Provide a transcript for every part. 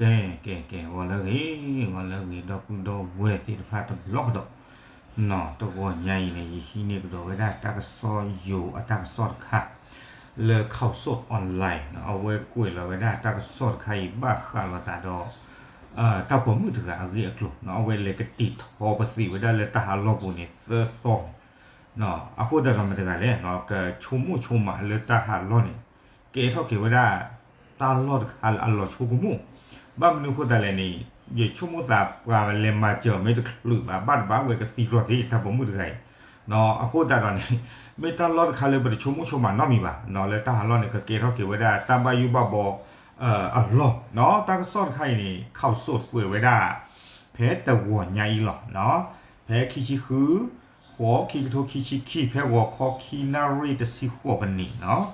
ကဲ ကဲ ကဲ ဂီၤလၢအဂ့ၤ ဂီၤလၢအဂ့ၤ ဒီပုၢ်ဒီဝဲၢ်သ့ၣ်တဖၣ်တဘျီကဒီး, နီၢ် တဂီၤညါအံၤန့ၣ် ယဟံးန့ၢ်ကဒီးဝဲဒၣ်တၢ်ကစီၣ်ယိၤအတၢ်ကစီၣ်တခါ လၢ Khaosod Online နီၢ် အဝဲကွဲးလီၤဝဲဒၣ်တၢ်ကစီၣ်တခါအံၤ ဘၣ်ဃးလိာ်သးဒီး တၢ်ပိာ်မုၣ်တဂၤအဂ့ၢ်အကျိၤနီၢ် အဝဲလဲၤကတံာ်ထီပသံးဝဲဒၣ်လၢတၢ်ဟးလီၢ်ပူၤန့ၣ် သၢသီန့ၣ် အဃိသတးဒီးမတၤတဂၤလဲၣ် ကဆိကမိၣ်ဆိကမးလၢတၢ်ဟးလီၢ်န့ၣ် ကဲထီၣ်က့ၤဝဲဒၣ် တၢ်လီၢ်တခါလၢအလီၤဆိကမိၣ်, ဘၣ်မနုၤအဃိသတးလဲၣ်န့ၣ် ယဆိကမိၣ်သးပှၤလဲၤမၤစၢၤအီၤမ့ၢ်တချုးဘၣ် ဘၣ်တဘၣ်ဝဲကသံတြီသ့ တၢ်ပိာ်မုၣ်တဂၤအံၤ, အဃိသတးဒီးန့ၣ် မ့ၢ်တၢ်လီၢ်တခါလၢပတဆိကမိၣ်ဆိကမးနီတမံၤဘၣ်, လၢတၢ်ဟးလီၢ်န့ၣ် ကကဲထီၣ်က့ၤဝဲဒၣ်တၢ်ဘၣ်ယိၣ်ဘၣ်ဘီ အလီၢ်, တၢ်ကစီၣ်တခါအံၤန့ၣ် Khaosod ကွဲးဝဲဒၣ် ဖဲတဂီၤညါအံၤလီၤ, ဖဲခံဆံဃု ဃိး ခံကထိခံဆံခံ ဖဲဂီၤခီခံနၣ်ရံၣ်တဆံဃိးမံးနံးနီၢ်,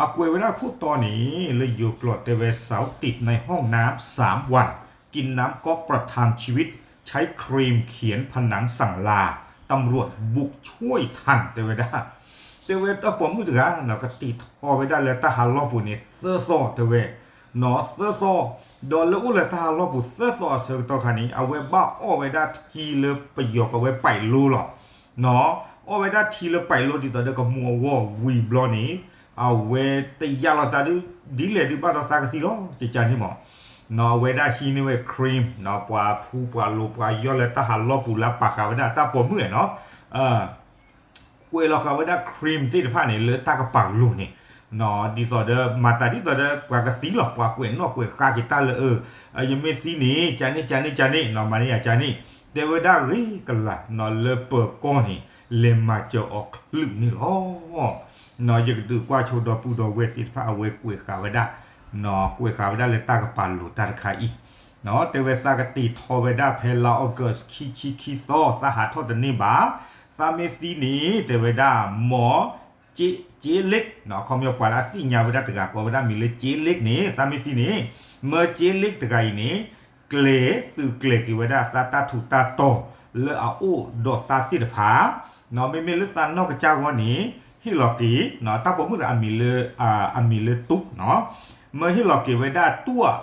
အကွဲးဝဲဒၣ်ခိၣ်တီန့ၣ် လၢယိၤကျိာ်တဲဝဲ เสาติดในห้องน้ำสามวัน กินน้ำก๊อกประทังชีวิต ใช้ครีมเขียนผนังสั่งลา ตำรวจบุกช่วยทัน တဲဝဲဒၣ် တဲဝဲတၢ်ပိာ်မုၣ်တဂၤ ကတံာ်ထီဝဲဒၣ်လၢတၢ်ဟးလီၢ်ပူၤန့ၣ် သၢသီတဲဝဲ နီၢ် သၢသီ, ဒီးလၢအိၣ်လၢတၢ်ဟးလီၢ်ပူၤသၢသီအဆၢကတီၢ်ခါန့ၣ် အဝဲဘၣ်အီၣ်ဝဲဒၣ်ထံလၢပယီၤကိးဝဲ ပိုက်လိုလီၤ, နီၢ် အီၣ်ဝဲဒၣ်ထံလၢပိုက်လိုဒ်သိးဒီးကမူအဂီၢ်ဝံၤဘျီန့ၣ် အဝဲတယာ်လီၤသးဒ်လဲၣ်ဒုးဘၣ်ဒီးသးကသံလီၤ ကကန့ၣ်မး, နီၢ် အဝဲဒၣ်ဟံးန့ၢ်ဝဲ cream နီၢ် ပှၤဖူပှၤလိၤပှၤယီၢ်လၢတၢ်ဟးလီၢ်ပူၤလၢအပာ်ဃာ်ဝဲဒၣ်တၢ်ပိာ်မုၣ်နီၢ် ကွဲးလီၤဃာ်ဝဲဒၣ် cream သ့ၣ်တဖၣ်န့ၣ် လၢတၢ်ကပာ်လိၤန့ၣ်, ဒ်သိးဒီး မၤသးဒ်သိးဒီး ပှၤကသံလီၤ ပှၤကွဲးနီၣ်ကွဲးဃါက့ၤတၢ်လၢ ယမ့ၢ်သံန့ၣ် ကန့ၣ် ကန့ၣ် ကန့ၣ် နီၢ် မၤန့ၢ်ယၤကန့ၣ်, တဲဝဲဒၣ်ဂ့ၤကလၤနီၢ် လၢပၢၤကီၢ်န့ၣ် လဲၤမၤစၢၤအီၤချုးန့ၣ်လီၤ. နီၢ် ယကဒုးကွၢ်ဆိဒီပုၢ်ဒီဝဲၢ်သ့ၣ်တဖၣ် အဝဲကွဲးဃာ်ဝဲဒၣ်, နီၢ် ကွဲးဃာ်ဝဲဒၣ်လၢတၢ်ကပာ်လိၤတၢ်တခါအံၤ နီၢ် တဲဝဲသးကတံာ်ထီဝဲဒၣ်ဖဲလါ August ခံဆံခံသီ သးဟးထီၣ်တန့ၢ်ဘၣ်, သးမ့ၢ်သံန့ၣ် တဲဝဲဒၣ် မ့ၢ် ကၠ့လ့း နီၢ် ခီပညီပှၤလၢအသ့ၣ်ညါဝဲဒၣ်တဂၤကိးဝဲဒၣ်မံၤလၢကၠ့လ့းန့ၣ် သးမ့ၢ်သံန့ၣ်, မ့ၢ်ကၠ့လ့းတဂၤအံၤန့ၣ် ကျဲၤသုးကျဲၤက့ၤဝဲဒၣ်သးတၢ်ထူးတၢ်တီၤလၢအအိၣ်ဒီးသးသ့ၣ်တဖၣ်, နီၢ် မ့မ့ၢ်လၢသးနီၢ်ကစၢ်ဂီၢ်န့ၣ် ဟ့ၣ်လီၤက့ၤ နီၢ် တၢ်ပိာ်မုၣ်တဂၤအမံၤလၢ အမံၤလၢတူးနီၢ်, မ့ၢ်ဟ့ၣ်လီၤက့ၤဝဲဒၣ် တူၢ်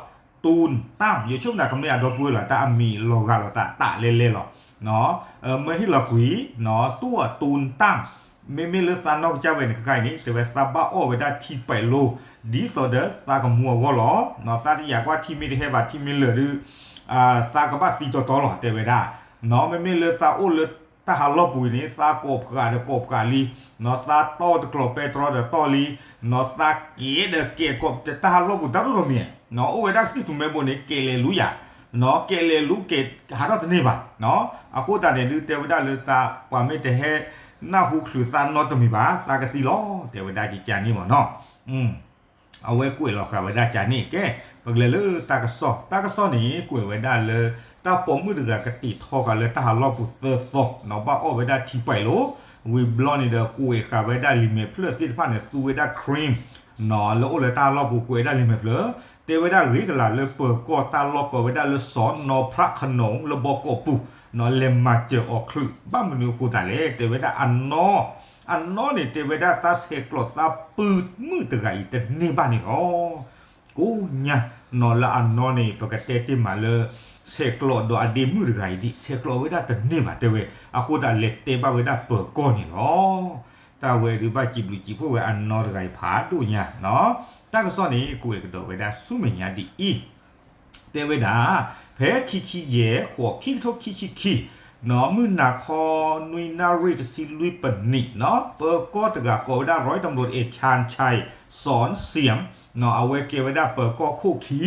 တူၢ်တၢ် ယဆိကမိၣ်ကမျၢၢ်အဒီပုၢ်ဝဲၢ်လီၤ တၢ်အမံၤလီၤဂာ်လိာ်သးတၢ်လဲၤလဲၤလီၤ, နီၢ် မ့ၢ်ဟ့ၣ်လီၤကွံာ် နီၢ် တူၢ်တူၢ်တၢ်, မ့မ့ၢ်လၢသးနီၢ်ကစၢ်ဝဲန့ၣ်ခဲခါအံၤန့ၣ် တဲဝဲသးဘၣ်အီၣ်ဝဲဒၣ်ထံပဲာ်လိ ဒ်သိးဒီးသးကမူအဂီၢ်လီၤ, နီၢ် သးတယာ်ကွၢ်ထံမ့ၢ်တဟဲဘၣ်ထံမ့ၢ်လၢာ်ဒီး သးကဘၣ်သံတီတီလီၤ တဲဝဲဒၣ်, နီၢ် မ့မ့ၢ်လၢသးအိၣ်လၢတၢ်ဟးလီၢ်ပူၤအံၤန့ၣ် သးကိးဖှးဒီးကိးဖှးလံ, နီၢ် သးတီတကျိၤပဲတြီဒီးတီလံ, နီၢ် သးကဲဒီးကဲကိးတၢ်ဟးလီၢ်ပူၤတၢ်ဒိၣ်ဒိၣ်မ့ၢ်, နီၢ် အိၣ်ဝဲဒၣ်ကသံၣ်ထူးမဲဘိန့ၣ် ကဲလဲၤလူယၤ, နီၢ် ကဲလဲၤလူကဲဟးထီၣ်တန့ၢ်ဘၣ်, နီၢ် အဃိသတးန့ၣ်ဒုးတဲဝဲဒၣ်လၢသး ပှၤမ့ၢ်တဟဲနၢ်ဟူချုးသးနီတမံၤဘၣ် သးကသံလီၤ တဲဝဲဒၣ်ကကန့ၣ်မ့ၢ်နီၢ် အဝဲကွဲးလီၤဃာ်ဝဲဒၣ်ကန့ၣ်ကဲ, ပကလဲၤလၢတၢ်ကစီၣ်, တၢ်ကစီၣ်န့ၣ် ကွဲးဝဲဒၣ်လၢ တၢ်ပိာ်မုၣ်တဂၤကတံာ်ထီဃာ်လၢတၢ်ဟးလီၢ်ပူၤသၢသီ, နီၢ် ဘၣ်အီၣ်ဝဲဒၣ်ထံပဲာ်လိ, ဝံၤဘျီန့ၣ်ဒီး ကွဲးဃာ်ဝဲဒၣ်လံာ်မဲာ်ဖျၢၣ်သ့ၣ်တဖၣ်န့ၣ် သူဝဲဒၣ် cream, နီၢ် လၢအိၣ်လၢတၢ်ဟးလီၢ်ပူၤကွဲးဝဲဒၣ်လံာ်မဲာ်ဖျၢၣ်, တဲဝဲဒၣ်ဂ့ၤကလၤလၢပၢၤကီၢ်တၢ်လီၢ်ကိးဝဲဒၣ်လၢ စီၤနီၤဖရၣ်ခနိၣ် လၢဘီကီးပူၤ, နီၢ် လဲၤမၤစၢၤအီၤချုး, ဘၣ်မနုၤအဃိသတးလဲၣ် တဲဝဲဒၣ်အနီၢ် အနီၢ်န့ၣ် တဲဝဲဒၣ်သးဆဲးကျိးသးပုၢ်မုၣ်တဂၤအံၤတန့ၢ်ဘၣ်န့ၣ်လီၤ. ကိးညါ, နီၢ် လၢအနီၢ်န့ၣ် ပကတဲတ့ၢ်မးလၢ ဆဲးကျိးဒီးအဒ့မုၣ်တဂၤအံၤဒံး ဆဲးကျိးဝဲဒၣ်တန့ၢ်ဘၣ်တဲဝဲ, အဃိသတးလဲၤတဲဘၣ်ဝဲဒၣ်ပၢၤကီၢ်န့ၣ်လီၤ. တၢ်ဝဲဒုးဘၣ်စံးဘျုးစံးဖှိၣ်ဝဲအနီၢ်တဂၤအံၤဖးဒိၣ်ညါ, နီၢ် တၢ်ကစီၣ်န့ၣ် ကွဲးကဒီးဝဲဒၣ်ဆူမဲာ်ညါဒ်အံၤ တဲဝဲဒၣ်, ဖဲခံဆံယဲၢ် ဃိး ခံကထိခံဆံခံ, နီၢ် မုၢ်နၤခီ နွံနၣ်ရံၣ်တဆံလွံၢ်ပနံး, နီၢ် ပၢၤကီၢ်တဂၤကိးဝဲဒၣ် ร้อยตำรวจเอก ชาญชัย สอนเสี่ยม, နီၢ် အဝဲကဲဝဲဒၣ်ပၢၤကီၢ်ခိၣ်ခံ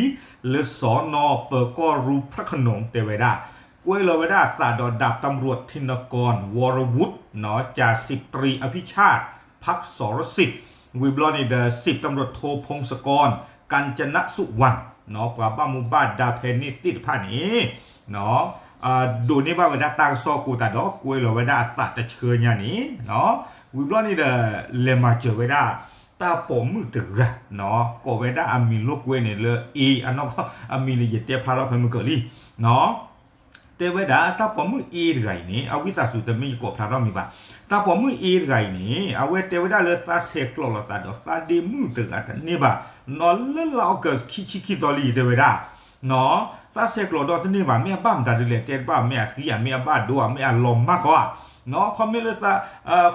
လၢစီၤနီၤ ပၢၤကီၢ်ရူဖရၣ်ခနိၣ် တဲဝဲဒၣ်, ကွဲးလီၤဝဲဒၣ်အသးဒီး ดาบตำรวจธินกร วรวุฒิ နီၢ် จ่าสิบตรีอภิชาติ พักษรสิทธิ์, ဝံၤဘျီန့ၣ်ဒီး สิบตำรวจโท พงศกร กัญจนสุวรรณ နီၢ် ပှၤဘၣ်မူဘၣ်ဒါဖဲန့ၣ်သ့ၣ်တဖၣ်န့ၣ်, နီၢ် ဒိးန့ၢ်ဘၣ်ဝဲဒၣ်တၢ်ကစီၣ်အဃိသတးဒီး ကွဲးလီၤဝဲဒၣ်အသးတဆှၢညါန့ၣ်, နီၢ် ဝံၤဘျီန့ၣ်ဒီး လဲၤမၤစၢၤဝဲဒၣ် တၢ်ပိာ်မုၣ်တဂၤ, နီၢ် ကိးဝဲဒၣ်အမံၤလိာ်ကွဲန့ၣ်လၢ A အနီၢ်ကီၢ် အမံၤန့ၣ် ယတဲဖျါထီၣ်ဖဲမုၢ်ကၢၢ်လံ, နီၢ် တဲဝဲဒၣ်တၢ်ပိာ်မုၣ် A တဂၤအံၤန့ၣ် အဝံသးစူၤတမ့ၢ်ယကိးဖျါထီၣ်မံၤဘၣ်, တၢ်ပိာ်မုၣ် A တဂၤအံၤန့ၣ် အဝဲတဲဝဲဒၣ်လၢသးဆဲးကျိးလိာ်သးဒီးသးဒ့မုၣ်တဂၤတန့ၢ်ဘၣ်, နီၢ် လၢလါ August ခံဆံခံသီလံ တဲဝဲဒၣ် နီၢ်, သးဆဲးကျိးဒီးတန့ၢ်ဘၣ် မ့ၢ်အဘၣ်မတၤဒ်လဲၣ် တဲတဘၣ် မ့ၢ်အသံဧါ မ့ၢ်အဘၣ်ဒိဧါ မ့ၢ်အလီၤမၢ်ဃီဧါ, နီၢ်, ခီမ့ၢ်လၢသး,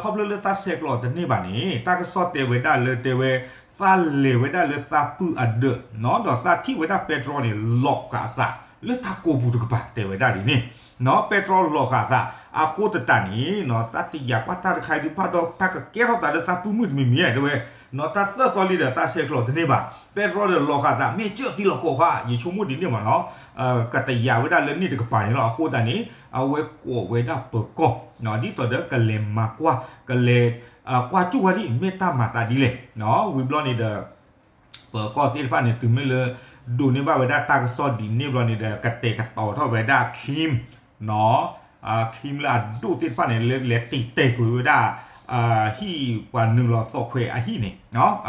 ခီဖျိလၢသးဆဲးကျိးတန့ၢ်ဘၣ်န့ၣ် တၢ်ကစီၣ်တဲဝဲဒၣ်လၢတဲဝဲ, သးလဲၤဝဲဒၣ်လၢသးပုၢ်အဒၢး, နီၢ်, ဒီးသးထံၣ်ဝဲဒၣ်ပဲတြီန့ၣ် လီၤဃာ်အသး လၢတၢ်ကိးပူၤတကပၤ တဲဝဲဒၣ်ဒ်န့ၣ်, နီၢ်, ပဲတြီလီၤဃာ်သး အဃိသတးန့ၣ် နီၢ်, သးတယာ်ကွၢ်တၢ်တခါအံၤဒုးဘၣ်ဒီး တၢ်ကကဲထီၣ်သးလၢသးပုၢ်မုၣ်တမံၤမံၤဧါ တဲဝဲ, နီၢ်, တၢ်သၢသီလံဒီးသးဆဲးကျိးတန့ၢ်ဘၣ်, ပဲတြီဒီးလီၤဃာ်သး မ့ၢ်ကၢၢ်သံလီၤကိးဃာ် ယဆိကမိၣ်ဒ်န့ၣ်မ့ၢ်နီၢ်, ကတယာ်ဝဲဒၣ်လၢန့ၣ်တကပၤန့ၣ်လီၤ. အဃိသတးန့ၣ် အဝဲကိးဝဲဒၣ်ပၢၤကီၢ် နီၢ်, ဒ်သိးဒီးကလဲၤမၤကွၢ် ကလဲၤ ကွၢ်ကၠူၣ်ဝဲဒၣ် မ့ၢ်တၢ်မၤသးဒ်လဲၣ်, နီၢ်, ဝံၤဘျီန့ၣ်ဒီး ပၢၤကီၢ်သ့ၣ်တဖၣ်န့ၣ် တုၤမ့ၢ်လၢ ဒိးန့ၢ်ဘၣ်ဝဲဒၣ်တၢ်ကစီၣ်ဒ်န့ၣ်ဘျီန့ၣ်ဒီး ကတဲာ်ကတီၤထီၣ်ဝဲဒၣ် Kim, နီၢ်, Kim လၢအဒိၣ်သ့ၣ်တဖၣ်န့ၣ် လၢလဲၤတ့ၢ်တဲာ်ကွံာ်ဝဲဒၣ် ဟံၣ်ပှၤနုာ်လီၤသီၣ်ခွဲးအဟံၣ်န့ၣ်,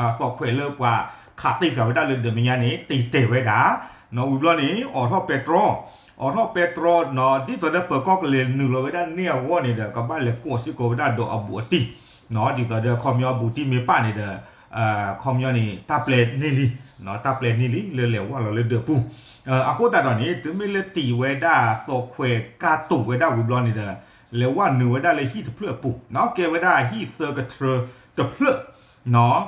သီၣ်ခွဲးလၢပှၤခးတ့ၢ်ဃာ်ဝဲဒၣ်လၢဒၢးမဲာ်ညါန့ၣ် တ့ၢ်တဲာ်ဝဲဒၣ်, နီၢ်, ဝံၤဘျီန့ၣ် အိးထီၣ်ပဲတြီ, အိးထီၣ်ပဲတြီ နီၢ်, ဒ်သိးဒီးပၢၤကီၢ်ကလဲၤနုာ်လီၤဝဲဒၣ်န့ၢ်အဂီၢ်န့ၣ်ဒီး ကဘၣ်လဲၤကိးစ့ၢ်ကီးဝဲဒၣ်ဒီးအဘူးအတံၢ်, နီၢ်, ဒ်သိးဒီးခီပညီအဘူးအတံၢ်မ့ၢ်ပာ်န့ၣ်ဒီး ခီပညီန့ၣ် တၢ်ပျဲန့ၢ်လံ, နီၢ်, တၢ်ပျဲန့ၢ်လံ လၢလဲၤဝဲလီၤလၢဒၢးပူၤ, အဃိသတးဒီးန့ၣ် တုၤမ့ၢ်လၢတ့ၢ်ဝဲဒၣ်သီၣ်ခွဲးကၢ်တိာ်ဝဲဒၣ်ဝံၤဘျီန့ၣ်ဒီး လဲၤဝဲနုာ်ဝဲဒၣ်လၢဟံၣ်တဖျၢၣ်အပူၤ, နီၢ်, ကဲဝဲဒၣ်ဟံၣ်သၢကထြၢတဖျၢၣ်, နီၢ်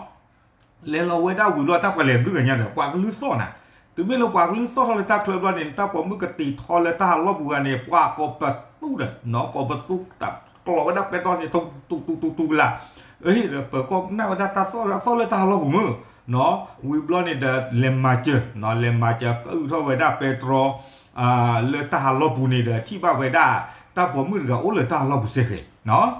လဲၤလီၤဝဲဒၣ်ဝံၤဘျီ တၢ်ပှၤလဲၤဘျုးဂၤညါဒီး ပှၤကလုၢ်သီၣ်နၤ, တုၤမ့ၢ်လၢပှၤကလုၢ်သီၣ်ထီၣ်လၢတၢ်ချၢဘျီန့ၣ် တၢ်ပိာ်မုၣ်ကတ့ၢ်ထီလၢတၢ်ဟးလီၢ်ပူၤဂၤန့ၣ် ပှၤကိးပသူဒီး နီၢ်, ကိးပသူတၢ်ကျီဝဲဒၣ်ပဲတြီန့ၣ် တူတူတူတူတူလၢ်, အ့ ဒီးပၢၤကီၢ်ကနၣ်ဝဲဒၣ်တၢ်သီၣ်လၢတၢ်ဟးလီၢ်ပူၤမုၢ်, နီၢ်, ဝံၤဘျီန့ၣ်ဒီး လဲၤမၤစၢၤ, နီၢ်, လဲၤမၤစၢၤကအုၣ်ထီၣ်ဝဲဒၣ်ပဲတြီ လၢတၢ်ဟးလီၢ်ပူၤန့ၣ်ဒီး ထံၣ်ဘၣ်ဝဲဒၣ် တၢ်ပိာ်မုၣ်တဂၤအိၣ်လၢတၢ်ဟးလီၢ်ပူၤစ့ၢ်ကီး, နီၢ်,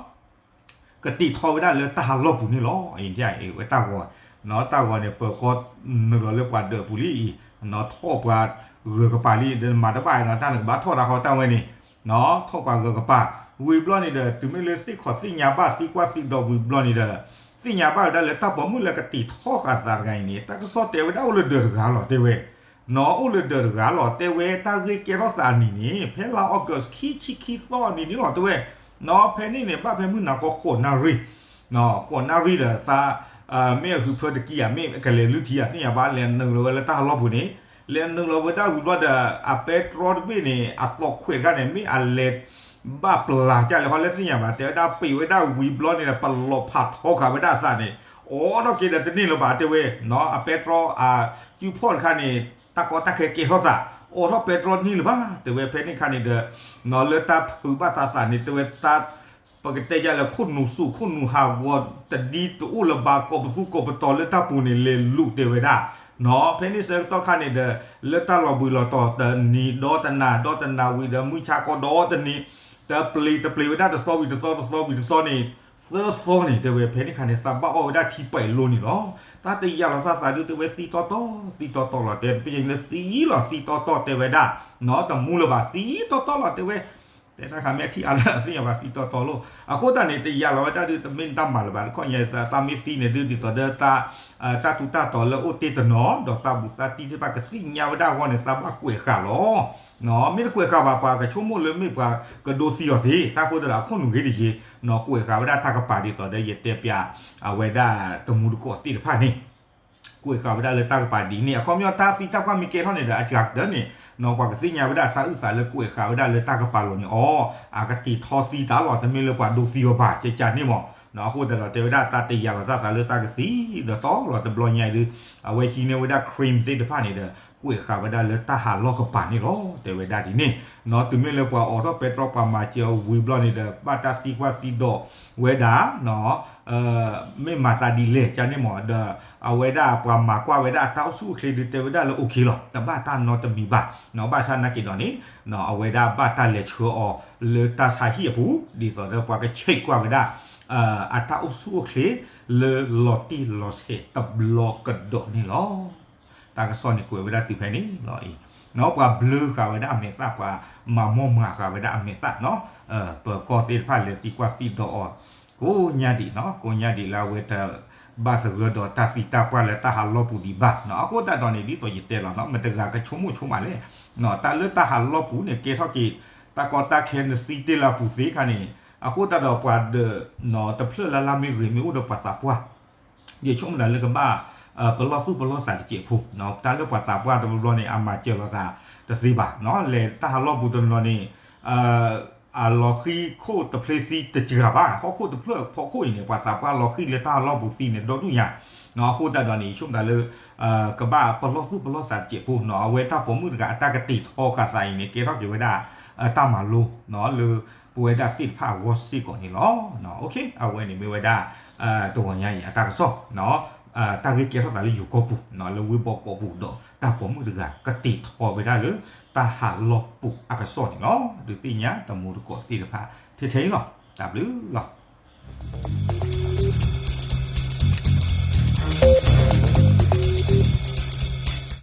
ကတ့ၢ်ထီဝဲဒၣ်လၢတၢ်ဟးလီၢ်ပူၤန့ၣ်လီၤ. အံၤဝဲတၢ်ဂီၤ, နီၢ်, တၢ်ဂီၤန့ၣ် ပၢၤကီၢ်နုာ်လီၤလၢပှၤဒၢးပူၤလံအံၤ, နီၢ်, ထီၣ်ပှၤဂၢၤကပၤလံ ဒီးမၤတဘၣ်နီၢ် တၢ်နကဘၣ်ထီၣ်တၢ်ဃီတၢ်ဝဲန့ၣ်, နီၢ်, ထီၣ်ပှၤဂၢၤကပၤ, ဝံၤဘျီန့ၣ်ဒီး တုၤမ့ၢ်လၢသ့ၣ်ခီၣ်သ့ၣ်ညါဘၣ်သံကွၢ်သံဒိးဝံၤဘျီန့ၣ်ဒီး သ့ၣ်ညါဘၣ်ဝဲဒၣ်လၢတၢ်ပိာ်မုၣ်လၢကတ့ၢ်ထီဃာ်သးတဂၤအံၤန့ၣ် တၢ်ကစီၣ်တဲဝဲဒၣ်အိၣ်လၢဒၢးတဂၤလီၤတဲဝဲ နီၢ်, အိၣ်လၢဒၢးတဂၤလီၤတဲဝဲ တၢ်ဂ့ၢ်ကဲထီၣ်သးအနံၤန့ၣ် ဖဲလါ August ခံဆံခံသီအနံၤန့ၣ်လီၤ တဲဝဲ, နီၢ်, ဖဲန့ၣ်န့ၣ် ဘၣ်ဖဲမုၢ်နၤခီဃိးနၣ်ရံၣ်, နီၢ်, ဃိးနၣ်ရံၣ်ဒီးသး မ့ၢ်အဟုဖၢတကံဧါ မ့ၢ်ကလဲၤလုၢ်ထံဧါ သ့ၣ်ညါဘၣ် လဲၤနုာ်လီၤဝဲလၢတၢ်ဟးလီၢ်ပူၤန့ၣ်, လဲၤနုာ်လီၤဝဲဒၣ်ဝံၤဘျီဒီး အပဲတြီတဘ့ၣ်န့ၣ် အသီၣ်ခွဲးတခါန့ၣ် မ့ၢ်အလဲၤ ဘၣ်ပျၢ်ကၢ်လဲၣ်ဃီလၢသ့ၣ်ညါဘၣ် တဲဝဲဒၣ်ပ့ၤဝဲဒၣ်ဝံၤဘျီန့ၣ်ဒီး ပလီၤဖးထီဃာ်ဝဲဒၣ်အသးန့ၣ်, အိးထီၣ်က့ၤဒီးတန့ၢ်လၢၤဘၣ်တဲဝဲ, နီၢ်, အပဲတြီအစုဖီၣ်တခါန့ၣ် တၢ်ကီတၢ်ခဲကဲထီၣ်သး, အိးထီၣ်ပဲတြီတန့ၢ်လၢၤဘၣ် တဲဝဲ ဖဲန့ၣ်အခါန့ၣ်ဒီး, နီၢ်, လၢတၢ်ဖုးဘၣ်သးသးန့ၣ် တဲဝဲတၢ် ပကတဲယၤလၢခိၣ်နူာ်ဆူၣ်ခိၣ်နူာ်ဟးဂီၤတဒ်တအိၣ်လၢၤဘၣ် ကိးပသူကိးပတီၤလၢတၢ်ပူၤန့ၣ် လဲၤလူၤတဲဝဲဒၣ်, နီၢ်, ဖဲန့ၣ်ဆၢကတီၢ်ခါန့ၣ်ဒီး လၢတၢ်လီၤဘှံးလီၤတီၤတနံၤဒီတနၤ ဒီတနၤဝံၤဒီး မုၢ်ဆါခီဒီတနံၤ, တပျ့ၤတပျ့ၤဝဲဒၣ်တသီဝံၤတသီ တသီဝံၤတသီန့ၣ် သၢသီန့ၣ် တဲဝဲ ဖဲန့ၣ်ခါန့ၣ် သးဘၣ်အီၣ်ဝဲဒၣ်ထံပှဲၤလိန့ၣ်လီၤ. သးတယာ်လီၤသးသးဒုးတဲဝဲသံတီတီ သံတီတီလီၤ တဲ ပယဲၢ်လၢသံလီၤ သံတီတီတဲဝဲဒၣ်, နီၢ်, တမူလၢၤဘၣ် သံတီတီလီၤတဲဝဲ တဲတၢ်ခါမ့ၢ်ထံၣ်အါလၢသ့ၣ်ညါဘၣ်သံတီတီလိၤ အဃိသတးန့ၣ် တယာ်လီၤဝဲဒၣ်ဒုး တမ့ၢ်တၢ်မၤလၢၤဘၣ် တခီညါသးမ့ၢ်သံန့ၣ်ဒုး ဒ်သိးဒီး တၢ်တူၢ်တၢ်တီၤလၢအိၣ်တ့ၢ်တနီၤ ဒီးသးဘူးသးတံၢ်သ့ၣ်တဖၣ်ကသ့ၣ်ညါဝဲဒၣ်အဂီၢ်န့ၣ် သးဘၣ်ကွဲးဃာ်လီၤ. နီၢ်, မ့ၢ်တကွဲးဃာ်ဘၣ် ပှၤကဆိကမိၣ်လၢမ့ၢ်ပှၤကဒိသံအီၤသ့ တၢ်ဃိသတးဒီးအခိၣ်နူာ်ဂ့ၤတယ့ၢ် နီၢ် ကွဲးဃာ်ဝဲဒၣ်တၢ်ကပၤဒ်သိးဒီး ယတဲပျးအဝဲဒၣ်တမူတကိးသ့ၣ်တဖၣ်န့ၣ် ကွဲးဃာ်ဝဲဒၣ်လၢတၢ်ကပၤဒ်န့ၣ် အခီပညီတၢ်သံတၢ်ပှၢ်မ့ၢ်ကဲထီၣ်န့ၣ်ဒီး အစှၤကတၢၢ်န့ၣ် နီၢ် ပှၤကသ့ၣ်ညါဝဲဒၣ်တၢ်အုၣ်သးလၢကွဲးဃာ်ဝဲဒၣ်လၢတၢ်ကပၤလိၤန့ၣ်အီၤ အကတ့ၢ်ထီသံတၢ်လီၤ တမ့ၢ်လၢပှၤဒိသံအီၤဘၣ် ကကန့ၣ်မး နီၢ် အဃိသတးဒီးတဲဝဲဒၣ်သးတယာ်လီၤသးသးလၢသးကသံဒီးတီလီၤတဘျီညါအံၤဒုး အဝဲဟံးန့ၢ်ဝဲဒၣ် cream သ့ၣ်တဖၣ်န့ၣ်ဒီး ကွဲးဃာ်ဝဲဒၣ်လၢတၢ်ဟးလီၢ်ကပၤန့ၣ်လီၤ တဲဝဲဒၣ်ဒ်န့ၣ် နီၢ် တုၤမ့ၢ်လၢပှၤအိးထီၣ်ပဲတြီပှၤမၤစၢၤဝံၤဘျီန့ၣ်ဒီး ဘၣ်တၢ်သံကွၢ်သံဒိးဝဲဒၣ် နီၢ် မ့ၢ်မၤသးဒ်လဲၣ်ကန့ၣ်မးဒီး အဝဲဒၣ်ပှၤမၤကွၢ်ဝဲဒၣ်အတၢ်အိၣ်ဆူၣ်အိၣ်ချ့ဒုးတဲဝဲဒၣ်လၢ okay လီၤ တဘၣ်တၢ်နီတမံၤဘၣ် နီၢ် ဘၣ်ဆၣ်နာ်က့ၤဒီးန့ၣ် နီၢ် အဝဲဒၣ်ဘၣ်တၢ်လဲၤဆှၢအီၤလၢတၢ်ဆါဟံၣ်အပူၤ ဒ်သိးဒီးပှၤက check ကွၢ်ဝဲဒၣ် အတၢ်အိၣ်ဆူၣ်အိၣ်ချ့လၢလီၤတံၢ်လီၤဆဲးတဘျီကဒီးန့ၣ်လီၤ တၢ်ကစီၣ်န့ၣ်ကွဲးဝဲဒၣ်တုၤဖဲန့ၣ်လီၤအံၤ နီၢ် ပှၤဘျၢဃာ်ဝဲဒၣ်အမဲာ်သၣ် ပှၤမၤမိၢ်မၤဃာ်ဝဲဒၣ်အမဲာ်သၣ် နီၢ် ပၢၤကီၢ်သ့ၣ်တဖၣ်လဲၤသံကွၢ်သံဒိးအီၤ ကိးညါဒံး နီၢ် ကိးညါဒံးလၢအဝဲတ ဘၣ်သဂၢၢ်ဒီးတၢ်သံတၢ်ပှၢ်လၢတၢ်ဟးလီၢ်ပူၤဒံးဘၣ် နီၢ် အဃိသတးဒီးန့ၣ် ဒ်သိးယတဲလီၤ နီၢ် မတဂၤကဆိကမိၣ်ဆိကမးလဲၣ် နီၢ် တၢ်လၢတၢ်ဟးလီၢ်ပူၤန့ၣ် ကဲထီၣ်က့ၤ တၢ်ကီတၢ်ခဲနသံတ့ၢ်လၢအပူၤသ့ခါန့ၣ် အဃိသတးဒီးပှၤဒၢး နီၢ် တဖျၢၣ်လၢ်လၢ်မ့ၢ်ဂ့ၤ မ့ၢ်အိၣ်ဒီးပှၤသးပှၢ် ယဆိကမိၣ်သးလၢကဘၣ် ပလီၢ်သူၣ်ပလီၢ်သးတစဲးဖိ, တၢ်လၢပှၤသးပှၢ်တဘျီဘျီန့ၣ် အမၤစၢၤလိာ်သးတသ့ဘၣ်, လဲၤတၢ်ဟးလီၢ်ပူၤတနီၤန့ၣ် အလီၤဃံၤခိၣ်တဖျ့သံတစှၤဘၣ်, ဟီၣ်ခိၣ်တဖျၢၣ်ဖီခိၣ်အံၤန့ၣ် ပှၤသးပှၢ်လီၤဃံၤလၢတၢ်ဟးလီၢ်ပူၤသံန့ၣ် ဒီဒူၣ်ညါ, အဃိသတးဒီးန့ၣ် ဆိကမိၣ်သးလၢ ကဘၣ်ပလီၢ်သူၣ်ပလီၢ်သးတစဲးဖိနီၤ, အဝဲတၢ်ပိာ်မုၣ်တဂၤအတၢ်ကတဲာ်ထီဃာ်သးအံၤန့ၣ် ကဲထီၣ်က့ၤဝဲဒၣ် တၢ်မၤလိ လၢပဝဲဒၣ်သ့ၣ်တဖၣ်အဂီၢ်စ့ၢ်ကီးန့ၣ်လီၤ. အဝဲန့ၣ်မ့ၢ်ဝဲဒၣ် တဂီၤညါအံၤအတၢ်ကစီၣ် တၢ်ဂ့ၢ်ကဲထီၣ်သးလၢယိၤကီၢ်ပူၤ လၢဝ့ၢ်ဘီကီးပူၤဒီး တၢ်ပိာ်မုၣ်တဂၤကတဲာ်ထီဝဲဒၣ်လၢ တၢ်ဟးလီၢ်ပူၤအကစီၣ်န့ၣ်လီၤ. ဒုးသ့ၣ်ညါတမူတကိးသ့ၣ်တဖၣ် ထဲထဲအံၤလီၤ. တၢ်ဘျုးလီၤ.